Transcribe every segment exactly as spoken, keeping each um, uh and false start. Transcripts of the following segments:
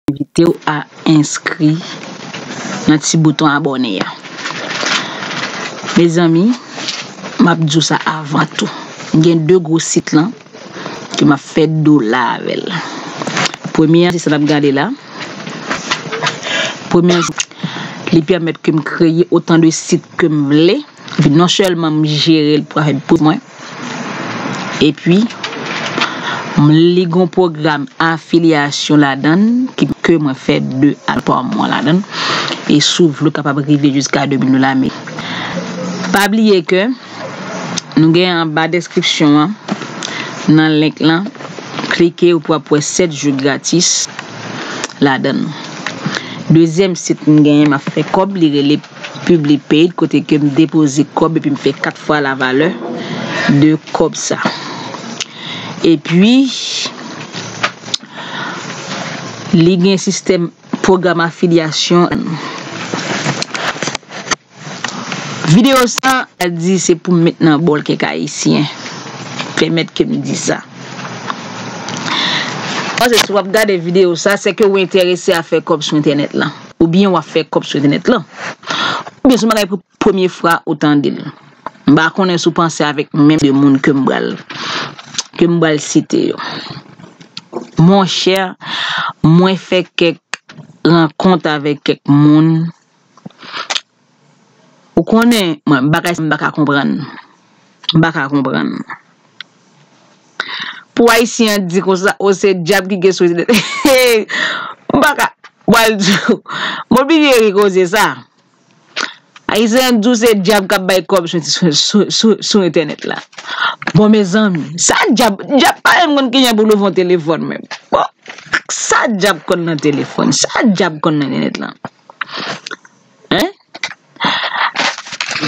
Envite w a enskri nan ti bouton abòne a. Mezanmi, m ap di w sa avan tou. M gen de gwo sit lan ke m ap fè dola avè l. Premye an, se sa n ap gade la. Premye an, li pèmèt ke m kreye otan de sit ke m vle. Epi non sèlman m jere l pou afè pou mwen, epi m li gon pwogram afilyasyon ladan l ki ke mwen fè de a twa mwa ladan l. E si w vle w kapab rive jiska de mil dola, men pa bliye ke nou gen anba deskripsyon an, nan link lan, klike ou pou ap wè sèt jou gratis ladan l. Dezyèm sit m genyen m ap fè kòb, li rele Publipaid, kote ke m depoze kòb epi m fè kat fwa la valè de kòb sa. Epi li gen sistèm pwogram afilyasyon. Videyo sa a di se pou m met nan bòl kèk ayisyen. Pèmèt ke m di sa. Paske si w ap gade videyo sa, se ke w enterese a fè kòb sou entènèt lan. Oubyen w ap fè kòb sou entènèt lan. Oubyen se yon bagay pou premye fwa ou tande l. M pa konnen si w panse avèk menm de moun ke m pral, ke m pral site yo. Monchè, mwen fè kèk rankont avèk kèk moun. Ou konnen, mwen, bagay sa m pa ka konprann. M pa ka konprann. Pou ayisyen an di konsa, o se dyab ki gen sou entènèt. M pa ka, m pral di w. Mwen oblije ri koze sa. Ayisyen an di w se dyab k ap bay kòb sou, sou, sou, sou, sou entènèt la. Bon, mezanmi, sa dyab, dyab pa menm konn kijan pou l ouvè yon telefòn menm. Bon, sa dyab konn nan telefòn, sa dyab konn nan entènèt la. Hein?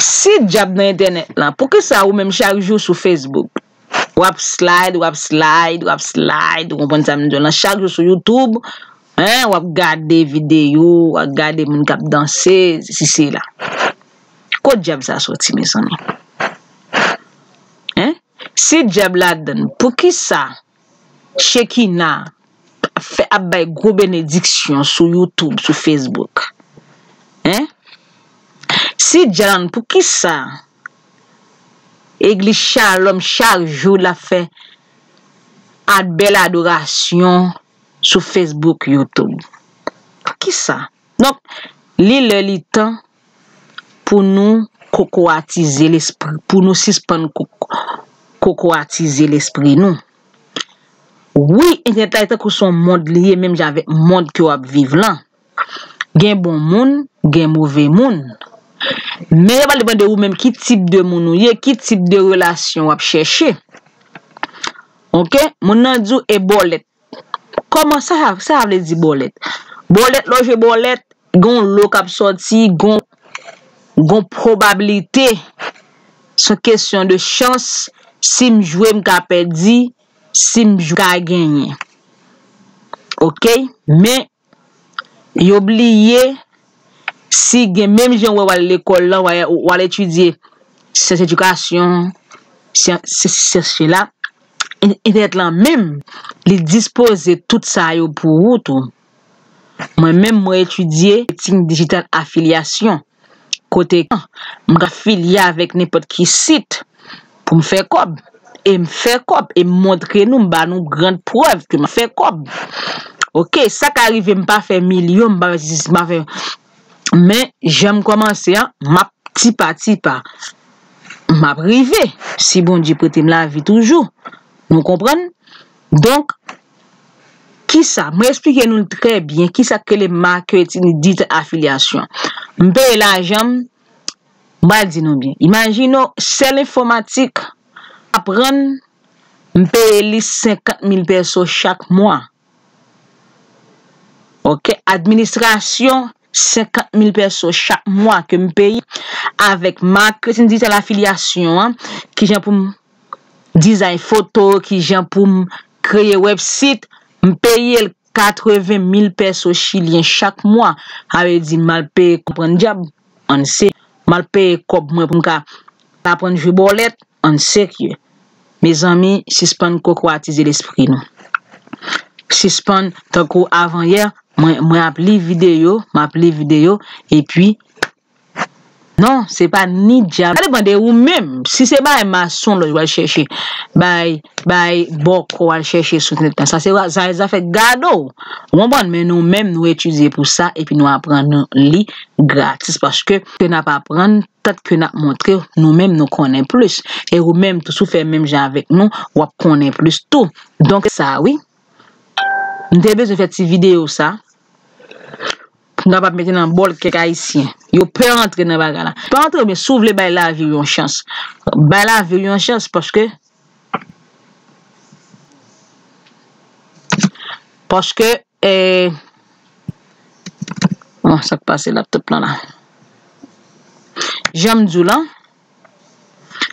Si dyab nan entènèt lan, poukisa ou menm chak jou sou Facebook, w ap slide, w ap slide, w ap slide, ou konprann sa m di w lan, chak jou sou YouTube, hein, w ap gade videyo, w ap gade moun k ap danse, si se la. Kot dyab sa soti, mezanmi? Hein? Si dyab ladann, poukisa Shekina fè ap bay gwo benediksyon sou YouTube, sou Facebook? Hein? Si dyab ladann, poukisa Egliz Shalom chak jou l ap fè ad-, bèl adorasyon sou Facebook, YouTube? Poukisa? Donk, li lè li tan pou nou kokoatize lespri, pou nou sispann ko-, kokoatize lespri nou. Wi, entènèt la tankou se yon mond li ye, menm jan avèk mond ke w ap viv lan. Gen bon moun, gen move moun. Men yo pral depann de ou menm ki tip de moun ou ye, ki tip de relasyon w ap chèche. Oke? Moun nan di w e bòlèt. Kòman sa, sa vle di bòlèt? Bòlèt, lè w jwe bòlèt, gon lo k ap sòti, gon, gon pwobablite. Se yon kesyon de chans. Si m jwe, m ka pèdi. Si m jwe, m ka genyen. Oke? Men, yo bliye, si gen menm jan w wè w al lekòl lan, w al, w al etidye syans edikasyon, syans, syans, syans sila, en-, entènèt lan menm, li dispoze tout sa yo pou ou tou. Mwen menm, mwen etidye marketing digital affiliation. Kote m ka afilye avèk nenpòt ki sit pou m fè kòb. E m fè kòb. E m montre nou, m ba nou grand prèv ke m fè kòb. Oke, sa ka rive m pa fè milyon, m pa fè sis, m pa fè. Men, jan m kòmanse an, m ap ti pa ti pa. M ap rive, si Bondye prete m lavi toujou. Nou konprann? Donk, kisa? Mwen eksplike nou l trè byen. Kisa k rele marketing digital affiliation? M peye lajan m, m pral di nou byen. Imajine w, sèl enfòmatik, aprann, m peye li senkant mil peso chak mwa. Oke, administrasyon, senkant mil peso chak mwa ke m peye avèk marketing digital affiliation an, kijan pou m dizay foto, kijan pou m kreye website, m peye l katreven mil peso chilyen chak mwa. Sa vle di m al peye konprann dyab, ann se, m al peye kòb mwen pou m ka aprann jwe bòlèt, ann serye. Mezanmi, sispann kokoatize lespri nou. Sispann, tankou avanyè, Mwen, mwen ap li videyo, m ap li videyo, epi non, se pa ni dyab. Sa depann de ou menm. Si se bay masonlòj w al chèche, bay, bay bòkò w al chèche sou entènèt la, sa se wa- sa se zafè gado. Ou konprann? Men nou menm, nou etidye pou sa, epi nou aprann li gratis, paske ke n ap aprann, tant ke n ap montre, nou menm, nou konnen plis. E ou menm tou, si w fè menm jan avèk nou, w ap konnen plis tou. Donk, sa, wi. M te bezwen fè ti videyo sa, pou m kapab mete nan bòl kèk Ayisyen. Yo pè antre nan bagay la. Pa antre, men si w vle bay lavi w yon chans. Bay lavi w yon chans, paske, paske, eh, bon, sa k pase laptop lan la. Jan m di w lan,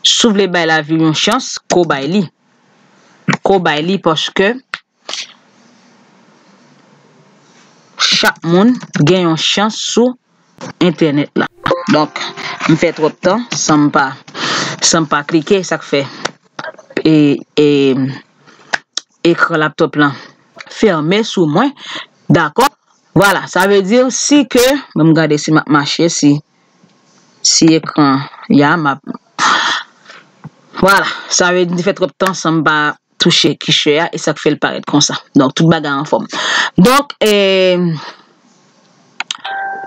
si w vle bay lavi w yon chans, ko bay li. Ko bay li, paske chak moun gen yon chans sou entènèt la. Donk, m fè twòp tan san m pa, san m pa klike, sa k fè, e, e, ekran laptop lan fèmen sou mwen. Dakò? Vwala, sa vle di si ke, ban m gade si m ap mache, si, si ekran, ya, m ap, vwala, sa vle di m te fè twòp tan san m pa touche kichè a, e sa k fè l parèt konsa. Donk, tout bagay anfòm. Donk, eh,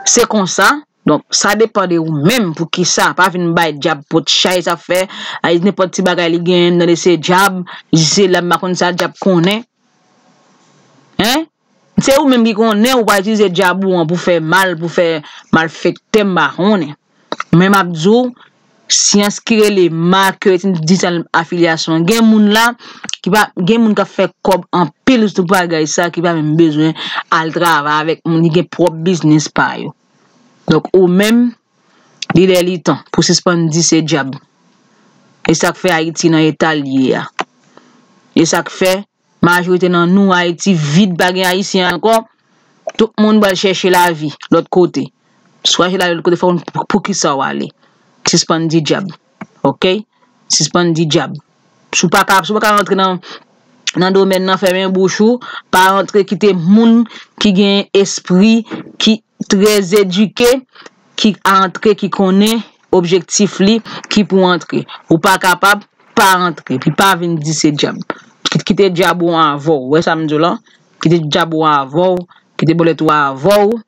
se konsa. Donk, sa depann de ou menm pou kisa. Pa vin bay dyab pot chay, sa fè, ay, nenpòt ti bagay li genyen, m tande se dyab, se la m pa konn sa dyab konnen. Hein? Se ou menm ki konnen ou pa itilize dyab ou an pou fè mal, pou fè malfektè, m pa konnen. Men m ap di w, syans ki rele marketing digital affiliation, gen moun la, ki pa, gen moun k ap fè kòb anpil sou bagay sa, ki pa menm bezwen al travay avèk moun, li gen pwòp biznis pa yo. Donk, ou menm, li lè li tan pou sispann di se dyab. E sa k fè Ayiti nan eta l ye a. E sa k fè majorite nan nou, Ayiti vid, pa gen Ayisyen ankò. Tout moun pral chèche lavi lòt kote. Si w al chèche lavi lòt kote, fò w konn pou, pou kisa w ale. Sispann di dyab. Oke? Sispann di dyab. Si w pa ka, si w pa ka rantre nan, nan domèn nan, fèmen bouch ou, pa rantre, kite moun ki gen espri, ki trè edike, ki antre, ki konnen objektif li, ki pou antre. Ou pa kapab, pa antre, epi pa vin di se dyab. Kit-, kite dyab ou an avè w. Ou wè sa m di w la? Kite dyab ou an avè w, kite bòlèt ou an avè w.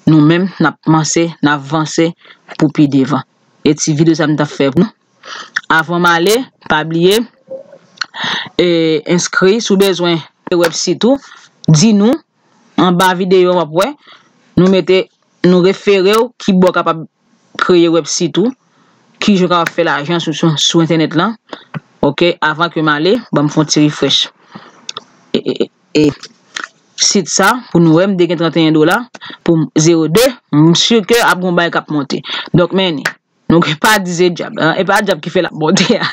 Nou menm, n ap panse, n ap vanse pou pi devan. E ti videyo sa m t ap fè pou nou. Avan m ale, pa bliye, e, enskri, si w bezwen wèbsit ou, di nou, anba videyo w ap wè, nou mete, nou refere w, ki bò w kapab kreye wèbsit ou, kijan w kapab fè lajan sou, sou, sou entènèt lan. Oke, avan ke m ale, ban m fè yon ti refresh. E, e, e, e, sit sa, pou nou wè, m te gen trannteyen dola, pou m, zewo de, m si ke ap gon bagay k ap monte. Donk, men, nou pa di se dyab, hein? E pa dyab ki fè l ap monte a.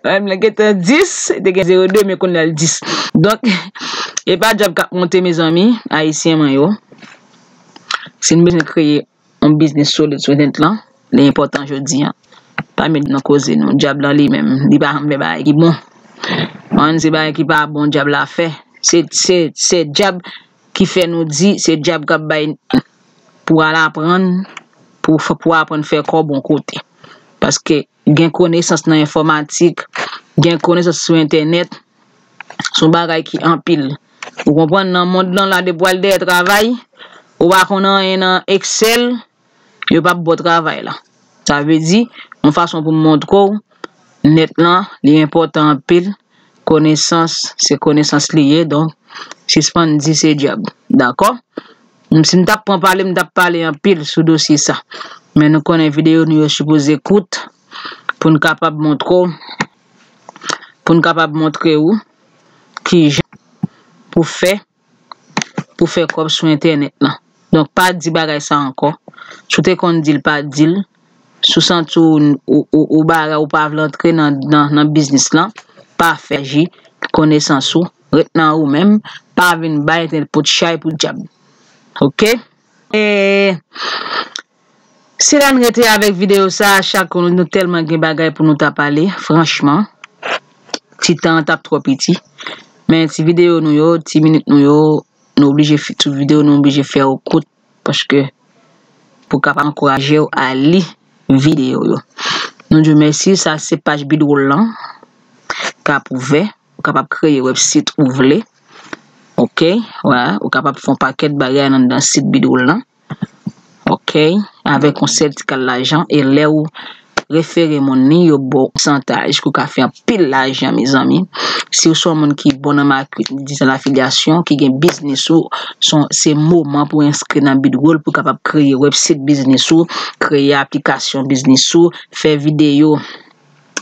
Menm lè gentan dis, te gen zewo de, men kounye a l dis. Donk, e pa dyab k ap monte, mezanmi, ayisyen mwen yo. Si n bezwen kreye yon biznis solid sou entènèt lan, li enpòtan jodi a. Pa met nan koze nou. Dyab lan li menm, li pa janm fè bagay ki bon. Ann, se bagay ki pa bon dyab la fè. Se, se, se dyab ki fè nou di, se dyab k ap bay pou al aprann, pou, pou aprann fè kòb yon kote. Paske gen konesans nan enfòmatik, gen konesans sou entènèt, se yon bagay ki anpil. Ou konprann, nan mond lan la, depi w al dèyè travay, ou pa konn anyen nan Excel, yo p ap ba w travay la. Sa vle di, yon fason pou m montre w, nèt lan, li enpòtan anpil. Konesans, se konesans li ye, donk, sispann di se dyab. Dakò? M, si m t ap pran pale, m t ap pale anpil sou dosye sa. Men nou konnen videyo nou yo sipoze kout pou n kapab montre w, pou n kapab montre w kijan pou fè, pou fè kòb sou entènèt lan. Donk, pa di bagay sa ankò. Si w te konn di l, pa di l. Si w santi w, ou, ou, ou bagay, ou pa vle antre nan, nan, nan biznis lan, pa fè ji konesans ou. Ret nan ou menm. Pa vin bay entènèt pot chay pou dyab. Oke? E, se la n rete avèk videyo sa a, chak nou, nou tèlman gen bagay pou nou ta pale, franchman. Ti tan an t ap twò piti. Men ti videyo nou yo, ti minit nou yo, nou oblije fi-, tout videyo, nou oblije fè yo kout, paske pou kapab ankouraje w a li videyo yo. Nou di w mèsi, sa se paj Bidroll lan k ap ouvè. Ou kapab kreye website ou vle. Ok, wala, ou kapab fè yon pakèt bagay anndan sit Bidroll lan. Ok, avèk yon sèl ti kal lajan, e lè ou refere moun li, yo ba w pousantaj, ke w ka fè anpil lajan, mezanmi. Si w se yon moun ki bon nan marketing, digital afilyasyon, ki gen biznis ou, se, se moman pou w enskri nan Bidroll, pou w kapab kreye website biznis ou, kreye aplikasyon biznis ou, fè videyo,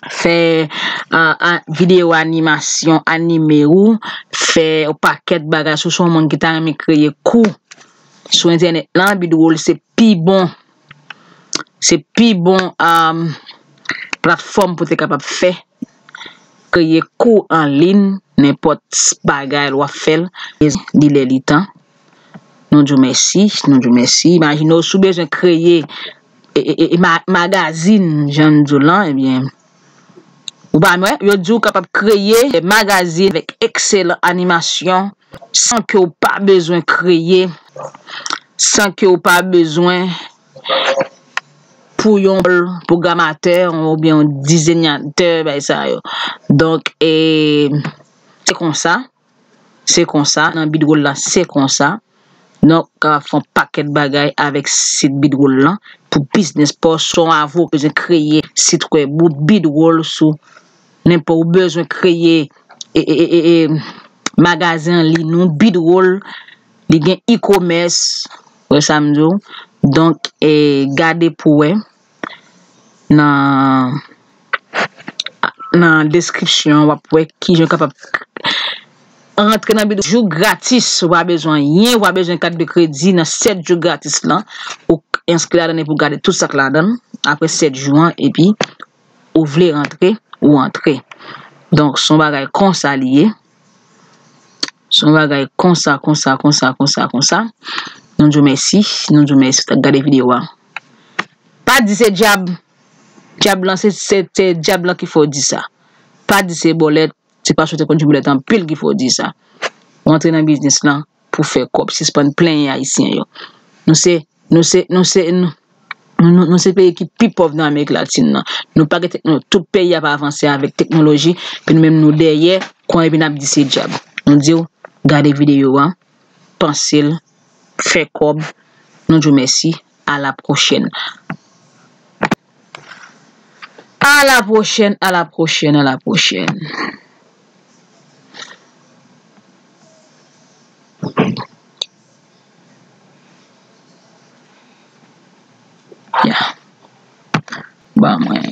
fè, ah, ah, videyo animasyon, anime ou, fè yon pakèt bagay. Si w se yon moun ki ta renmen kreye kou sou entènèt lan, Bidroll se pi bon, se pi bon, ah, platfòm pou te kapab fè, kreye kou an liy, nenpòt bagay w ap fè l, li lè li tan. Nou di w mèsi, nou di w mèsi. Imajine w, si w bezwen kreye, e, e, e, e, ma-, magazin, jan n di w lan, ebyen, ou pa wè, yo di w kapab kreye magazin avèk ekselan animasyon, san ke w pa bezwen kreye, san ke w pa bezwen pou yon pwogramatè oubyen yon dizenatè, bagay sa yo. Donk, e, se konsa, se konsa, nan Bidroll la, se konsa. Donk, w kapab fè yon pakèt bagay avèk sit Bidroll lan pou biznis pa w, si w avoka, bezwen kreye sit wèb ou, Bidroll sou nenpòt, ou bezwen kreye, e, e, e, e, e, magazen an liy nou, Bidroll, li gen e-commerce, wè sa m di w. Donk, e, gade pou wè nan, nan deskripsyon, w ap wè kijan w kapab rantre nan Bidroll jou gratis, ou pa bezwen anyen, ou pa bezwen kat de kredi nan sèt jou gratis lan, ou enskri ladan epi w gade tout sa k ladan, apre sèt jou an, epi ou vle rantre, ou rantre. Donk, se yon bagay konsa li ye. Se yon bagay konsa, konsa, konsa, konsa, konsa. Nou di w mèsi, nou di w mèsi, w t ap gade videyo a. Pa di se dyab. Dyab lan, se, se, se dyab lan ki fè w di sa. Pa di se bòlèt, se paske w te konn jwe bòlèt anpil ki fè w di sa. Ou antre nan biznis lan pou fè kòb, sispann plenyen Ayisyen yo. Nou se, nou se, nou se, nou, nou, nou, nou se peyi ki pi pòv nan Amerik Latin nan. Nou pa gen tekno-, tout peyi ap avanse avèk teknoloji, epi nou menm nou dèyè, kounye a epi n ap di se dyab. Nou di w, gade videyo a, panse l, fè kòb. Nou di w mèsi, a la pwochèn. A la pwochèn, a la pwochèn, a la pwochèn. Ya. Ban mwen